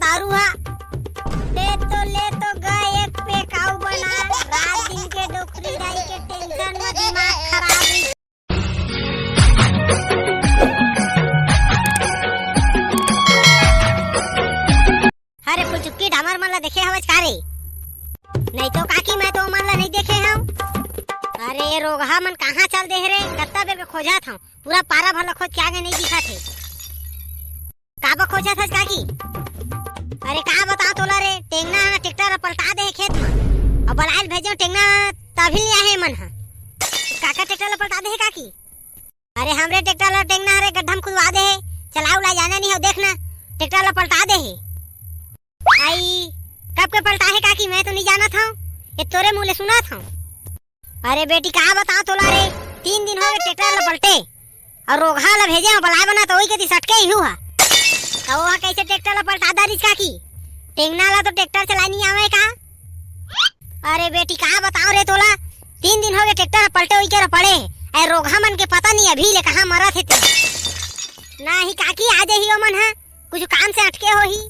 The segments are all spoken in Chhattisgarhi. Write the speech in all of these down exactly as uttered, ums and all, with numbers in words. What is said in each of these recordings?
दारू हा। ले तो, ले तो गा एक peg अउ बना। रात दिन के डोकरी दाई के tension में दिमाग खराब ही। अरे फुलचुक्की, डामर मन ला देखे हवच का रे? नहीं तो काकी, मैं तो ओमन ला नहीं देखे हंव। अरे ये रोगहा मन कहाँ चल दे हे रे? कत्ता बेर के खोजत हंव, पूरा पारा भर ला खोज के आगे नहीं दिखत हे। काबर खोजत हस काकी? अरे का बताओं तोला रे, टेंगना ह ना tractor ला पलटा दे हे खेत म। अब बलायल भेजे टेंगना, तभी ले आहे मन ह। काकर tractor ला पलटा दे हे काकी? अरे हमरे tractor ला टेंगना हरे गड्ढा म खुदवा दे हे, चलाऊ ला जाना नहीं हो, देख ना tractor ला पलटा दे हे। आई, कब के पलटा हे काकी, मैं तो नहीं जानत हंव, ये तोरे मुंह ले सुनत हंव। अरे बेटी का बताओं तोला रे, तीन दिन हो गे tractor ला पलटे, अउ रोगहा ला भेजे हंव बलाय बना, तो वही कती सटके ही हुआ। तो वो कैसे tractor ला पलटा दारिस काकी? टेंगना ला तो tractor चलाय नहीं आवे का? अरे बेटी का बताओं रे तोला, तीन दिन हो गे tractor पलटे वही के पड़े, अरे रोगहा मन के पता नहीं अभी ले कहाँ मरत हे ते। नहीं काकी, आ जाही ओमन ह, कुछ काम से अटके होही।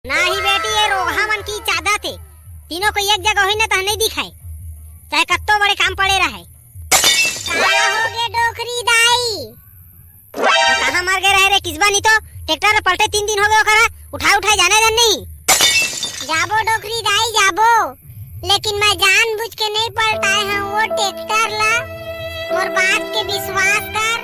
नहीं बेटी, ये रोगहा मन के आदत हे, तीनों कोई एक जगह होही ना त नहीं दिखाय, चाहे कत्तो बड़े काम पड़े रहे। का हो गे डोकरी दाई? कहाँ मर गे रहे रे किसबा नी तो? Tractor पलटे तीन दिन हो गे ओकरा, उठाय उठाय जाने धन नहीं। जाबो डोकरी दाई जाबो, लेकिन मैं जानबूझ के नहीं पलटाय हंव वो tractor ला, मोर बात के विश्वास कर।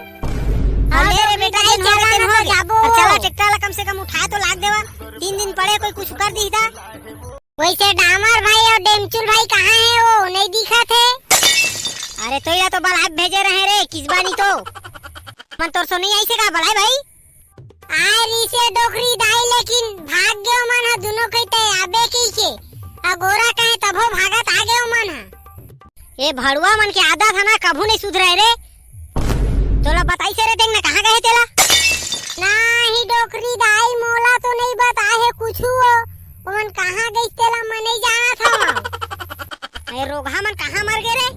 अउ ले रे बेटा, डोकरी दाई, दिन हो गे, चला दिन ना हो तो गे। जाबो। अउ चला tractor ला कम से कम उठाय तो लाग देवा, तीन दिन पड़े कोई कुछ कर दिही ता। वैसे डामर भाई अउ डेमचुल भाई कहाँ हे वो, नहीं दिखत हे? अरे तोला तो बलाय भेजे रहे रे किसबा नी तो। मन तोर सो नहीं आइसे का बलाय भाई? आय रिसे डोकरी दाई, लेकिन भाग गे ओमन ह दुनों कहिते आबे कहिके। अगोरा कहे तभो भागत आ गे ओमन ह। ए भड़ुआ मन के आदत ह ना कभू नहीं सुधरे रे। तोला बताइसे रे टेंगना कहाँ गए तेला? नाही डोकरी दाई, मोला तो नहीं बताए हे कुछु वो। ओमन कहाँ गइस तेला मैं नहीं जानत हवं। ए रोगहा मन कहाँ मर गे रे?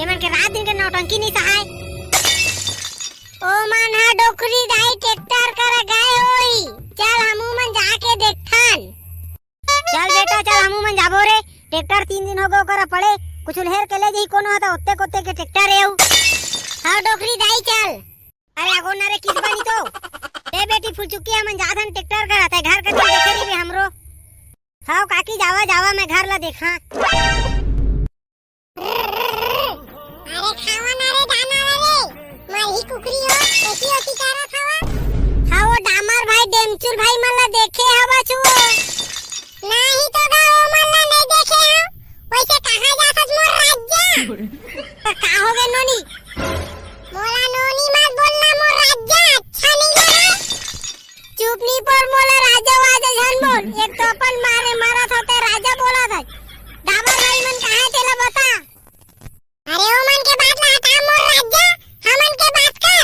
एमन के रात दिन के नौटंकी नहीं सहाय। ओमन ह डोकरी दाई tractor करा गए होही। चल हमू मन जाके देखथन। चल बेटा चल, हमू मन जाबो रे। Tractor तीन दिन हो गे ओकरा पड़े, कुछु ल हेर के ले जही कोनो ह त ओत्ते कोत्ते के tractor ए अउ। हाँ डोकरी दाई चल। अरे आगो ना रे किसबा नी तो। ए बेटी फुलचुक्की, हमन जाथन tractor करा, तैं घर कती देखे रहिबे हमरो। हव काकी, जावा जावा, मैं घर ला देखा। अरे खावा ना रे दाना ला रे, मरही कुकरी हो, एती ओती करत हवा। हाँ वो डामर भाई डेमचुल भाई मन ला देखे हवा छुओ। नाही तो गा वो मन ला नहीं देखे हव। वैसे कहाँ जाथस मोर राजा? त का हो गे नोनी? मोला नोनी मत बोलना, मोर राजा अच्छा नहीं लगे। चुप नी पर मोला राजा वाजा झन बोल। एक तो अपन मारे मारत हते राजा बोलत हे। डामर भाई मन कहाँ हे तेला बता। अरे ओ मन के बात ला हटा मोर राजा, हमन के बात कर।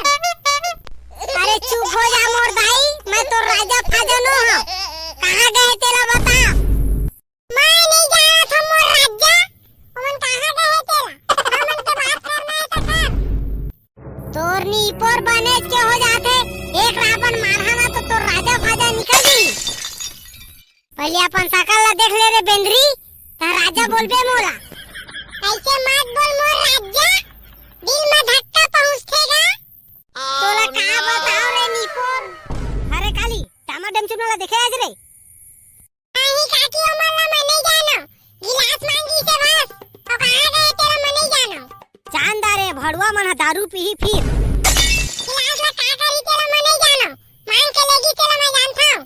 अरे चुप हो जा मोर दाई, मैं तो राजा फाजा नो हूँ। कहाँ गए तेला बता। मैं नहीं जानत हूँ मोर राजा, ओमन कहाँ गए तेला। हमन के बात करना हे तो कर। तोर नीपोर बनेच के हो जाथे, एक रापन मारहा ना तो तोर राजा फाजा निकल जही। पहले अपन सकल ला देख ले रे बेंदरी, त राजा बोलबे मोला। ऐसे मत बोल मोर राजा, दिल में धक्का पहुँचथे गा। तोला का बताओ रे नीपोर। अरे काली, टामा डेमचुन ला देखे आज रे? नहीं काकी, ओमन ला मैं नहीं जानो। गिलास मांगी से बस। अउ कहाँ गए तेला मैं नहीं जानो। चांदा रे, भड़ुआ मन ह दारू पीही फिर। गिलास ला का करी तेला मैं नहीं जानो। मांग के लेगी तेला मैं जानथव।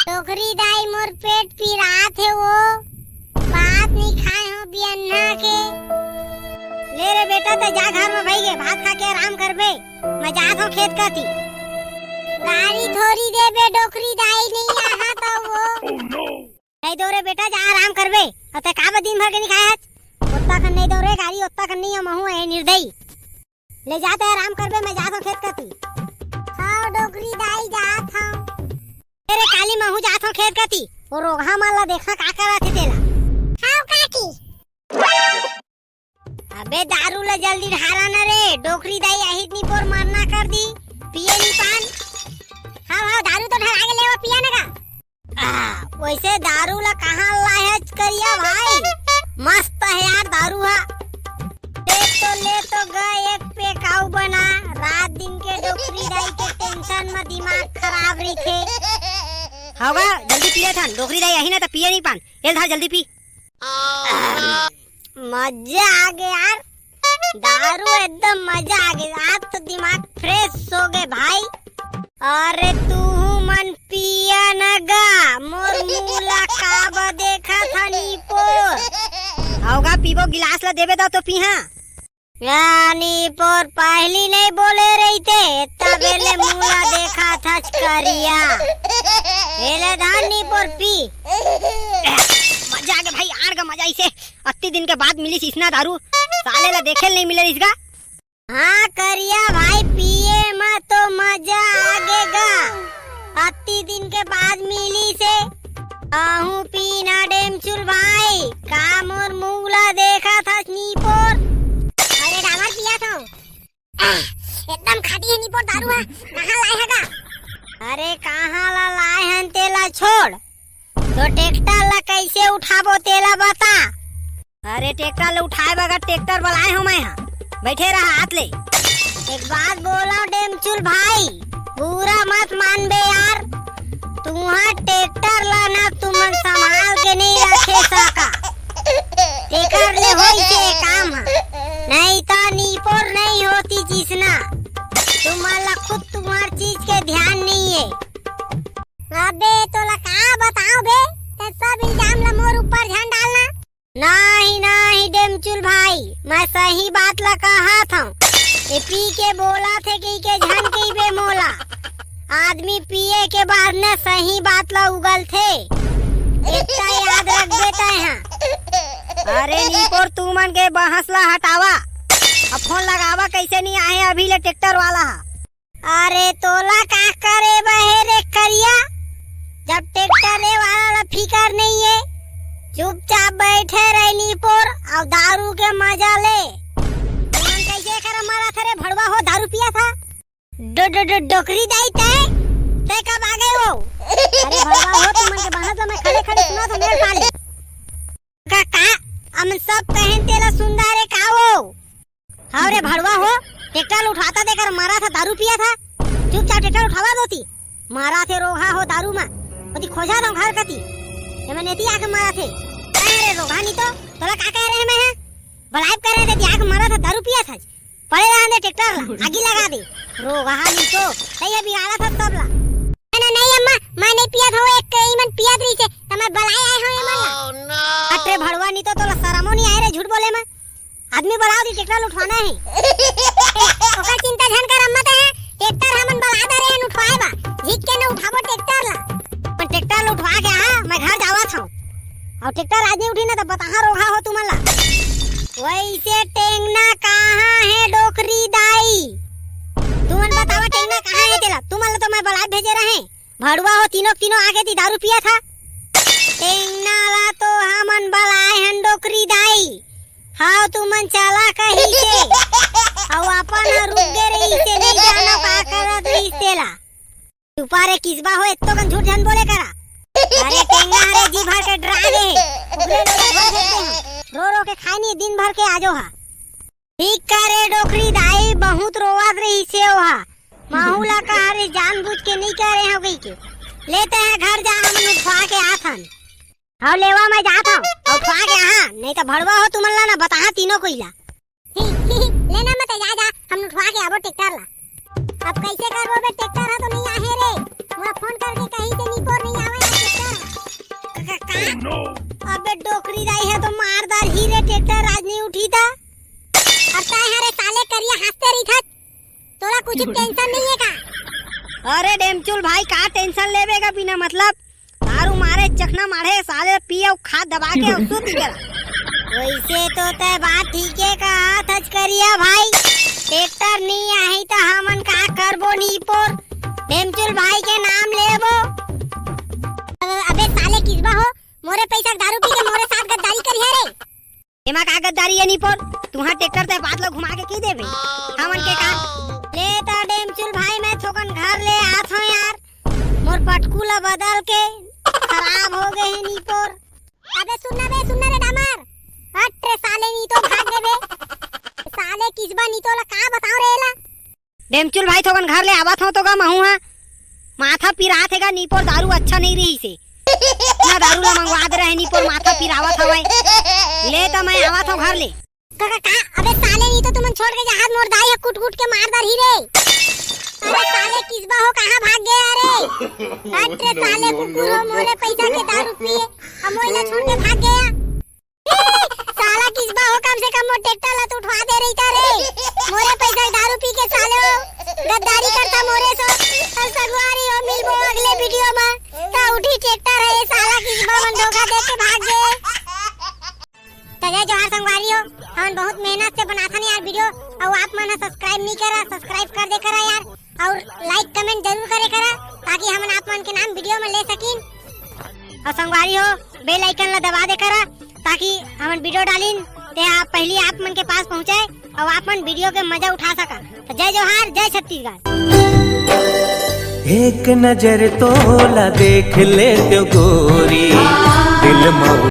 डोकरी दाई मोर पेट पिरात हे वो। बात नहीं खाए हो बियन्ना के। ले रे बेटा, तैं जा घर में भई गे, भात खा के आराम करबे। मैं जात हूँ खेत कती। गाड़ी धोरी देबे डोकरी दाई, नहीं आहा तो वो। नहीं दो रे बेटा, जा आराम करबे। अउ तैं काबर दिन भर के नहीं खाए हच? ओत्ता कन नहीं दो रे गाड़ी, ओत्ता कन नहीं, महू है निर्दयी। ले जा तैं आराम करबे, मैं जात हूँ खेत कती। हाँ डोकरी दाई जात हूँ। अरे काली महू जात हूँ खेत कती। वो रोगहा मन ला देखा का करत हे तेला। हाँ काकी। अबे दारू ला जल्दी ढारा न रे, डोकरी दाई आहित नी पोर मरना कर दी, पिए नी पान। हाँ, हाँ, दारू तो ढारा के लेवा पिया न का। आ, वैसे दारू ला कहाँ लाए हच करिया भाई? मस्त है यार दारू हा। देख तो ले तो ग एक पेक अउ बना। रात दिन के डोकरी दाई के टेंशन में दिमाग खराब रहिथे। हव गा, जल्दी पी ले थन, डोकरी दाई आही ना त पिए नहीं पान। एल धर जल्दी पी। मजा आ गया यार, दारू एकदम मजा आ गया। आज तो दिमाग फ्रेश हो गए भाई। अरे तू मन पिया न गा, मोर मुंह ला काब देखा था नीपोर। हव गा पीबो, गिलास ला देबे दा तो पीहा। या नीपोर पहली नहीं बोले रहिते, इतना बेले मुंह ला देखा था करिया। एले धान नीपोर पी। मजा आ गया भाई, आड़ का मजा इसे। अत्ती दिन के बाद मिलिस इसना दारू, साले ला देखे ल नहीं मिले इसका। हाँ करिया भाई, पिए म तो मजा आ गे गा। अत्ती दिन के बाद मिलिस हे। अहूँ पी ना डेमचुल भाई, का मोर मुंह ला देखा था नीपोर? अरे डामर पिया था। आह, एकदम खाटी है नीपोर दारू हा, कहाँ लाए है गा? अरे कहाँ ला लाए हन तेला छोड़, तो ट्रैक्टर ला कैसे उठाबो तेला बता। अरे ट्रैक्टर ला उठाए बगैर ट्रैक्टर बुलाए हो मैं हा, बैठे रहा हाथ ले। एक बात बोला डेमचुल भाई, बुरा मत मानबे यार, तुहा ट्रैक्टर ला ना तुमन संभाल के नहीं रखे सका, तेकर ले होई से काम हा, नहीं ता नीपोर नहीं होती जिसना। तुमन ला खुद तुम्हार चीज के ध्यान नहीं है। अबे तोला का बताओ बे, ते सब इल्जाम ला मोर ऊपर झन डालना। नहीं नहीं डेमचुल भाई, मैं सही बात ला कहा था। ए पी के बोला थे कि के झन कहिबे मोला। आदमी पिए के बाद न सही बात ला उगल थे। इतना याद रखबे तय हा। अरे नीपोर तू मन के बहस ला हटावा, अब फोन लगावा कैसे नहीं आए अभी ले ट्रैक्टर वाला हा। अरे तोला का करे बहे रे करिया, जब ट्रैक्टर वाला ला फिकर नहीं है, चुपचाप बैठे रह नीपोर अउ दारू के मजा ले। तुमन कैसे कर मरा था रे भड़वा हो, दारू पिया था? डो, डो, डो, डोकरी दाई तय, तय कब आ गए हो? अरे भड़वा हो, तुमन के बहस ला मैं खड़े खड़े सुना था मेरे पाले। का, का? हम सब कहें तेला सुंदर है का वो? हाँ रे भड़वा हो, ट्रैक्टर उठवाता देकर मरा था, दारू पिया था। चुपचाप ट्रैक्टर उठावा दोती। मरा थे रोगहा हो दारू मा। ओती खोजा दो घर कती। एमन एती आके मरा थे। अरे रोगहा नहीं तो, तोला का कह रहे मैं हैं? बलाइब कर रहे थे, आके मरा था, दारू पिया था। पड़े रहा दे ट्रैक्टर ला, आगी लगा दे। रोगहा नहीं तो, तई अभी आला था सब ला। नहीं, नहीं अम्मा, मैं नहीं पिया था, वो एक ईमन पिया रही से, तो मैं बलाए आए हूँ ईमन ला। अरे भड़वा नहीं तो तोला शरमो नहीं आए रे, झूठ बोले मैं। आदमी बुलाओ दी, ट्रैक्टर उठवाना है। ओकर चिंता झन कर अम्मा, ते हैं, ट्रैक्टर हमन बला दे रहे हैं उठवाए बा। झिक के न उठाबो ट्रैक्टर ला। पर ट्रैक्टर ला उठवा के आ, मैं घर जावत हूँ। और ट्रैक्टर आज नहीं उठी ना तो बताहा रोगहा हो तुमन ला। वैसे टेंगना कहाँ है डोकरी दाई? तुमन बतावा टेंगना कहाँ है तेला? तुमन ला तो मैं बलाए भेजे रहे। भड़वा हो तीनों तीनों आगे दी दारू पिया था। टेंगना ला तो हमन बलाए हन डोकरी दाई। हाव तुमन चला कही से। अउ अपन ह रुक गे रही से, नहीं जानो का करत रही तेला। चुपा रे किसबा हो, एत्तो कन झूठ झन बोले करा। अरे टेंगना हरे जी भर के डरा दे। ओकरे लोग भर देते हैं। रो रो के खाए नहीं, दिन भर के आजो हा। ठीक करे डोकरी दाई, बहुत रोवत रही से ओहा। महू ला कहा रे, जानबूझ के नहीं करे हो गई के। लेते हैं घर जा, हम उठवा के आथन। हाव लेवा मैं जात हूँ, उठवा के आहा, नहीं तो भड़वा हो तुमन ला ना बताहा तीनों कोई ला। लेना मत जा, जा, हम उठवा के आबो ट्रैक्टर ला। अब कैसे करबो बे, ट्रैक्टर हा तो नहीं आहे रे। मोला फोन करके कही से नीपोर नहीं आवे ना ट्रैक्टर। का, का, का? अबे डोकरी दाई है तो मार दार ही रे, ट्रैक्टर आज नहीं उठी था। अब तय हरे साले करिया हंसते रही था, तोला कुछ टेंशन नहीं है का? अरे डेमचुल भाई, का टेंशन लेबे का बिना मतलब? दारू मारे चखना मारे साले पिए अउ खा दबा के अउ सुत गया। वैसे तो तय बात ठीक है कहा थच करिया भाई, ट्रैक्टर नहीं आही तो हमन का करबो नीपोर? डेमचुल भाई के नाम लेबो। अबे साले किसबा हो, मोरे पैसा के दारू पी के मोरे साथ गद्दारी करी है रे। एमा का गद्दारी है नीपोर? तुहा ट्रैक्टर ते बात लो घुमा के की देबे? हमन के का? ले ता डेमचुल भाई, मैं थोकन घर ले आत हूँ यार। मोर पटकू ला बदल के खराब हो गए हे नीपोर। अबे सुन ना बे, सुन ना रे डामर। हट रे साले, नीतो भाग गे बे। साले किसबा नीतो ला का बताओ रे एला। डेमचुल भाई, थोकन घर ले आवत हंव तो गा महूं हा। माथा पिरात हे गा, नीपोर दारू अच्छा नहीं रहिसे। ना दारू ला मंगवा दे रहे, नीपोर माथा पिरावत हवय। ले त मैं आवत हंव घर ले। काका का? अबे साले, नीतो तुमन छोड़ के जाहत मोर दाई ह कूट कूट के मार डारही रे। अरे साले किसबा हो, कहां भाग गे अरे? हट रे साले कुकुर हो, मोरे पैसा के दारू पिए, अब मोला छोड़ के भाग गया। साला किसबा हो, कम से कम मोर ट्रैक्टर ला तो उठवा दे रहिता रे। मोरे पैसा के दारू पी के साले हो गद्दारी करता मोरे सो। अब संगवारी हो, मिलबो अगले वीडियो में। त उठी ट्रैक्टर हे, साला किसबा मन धोखा दे के भाग गे। त जय जोहार संगवारी हो, हमन बहुत मेहनत से बनाथन यार वीडियो, अउ आप मन ह सब्सक्राइब नहीं करा, सब्सक्राइब कर दे करा यार, अउ लाइक कमेंट जरूर करे करा, ताकि हमन आप मन के नाम वीडियो में ले सकिन। अउ संगवारी हो, बेल आइकन ला दबा दे करा, ताकि हमन वीडियो डालिन ते आप पहली आप मन के पास पहुंचे अउ आप मन वीडियो के मजा उठा सका। त जय जोहार, जय छत्तीसगढ़। एक नजर तोला देख ले तो गोरी, दिल मऊ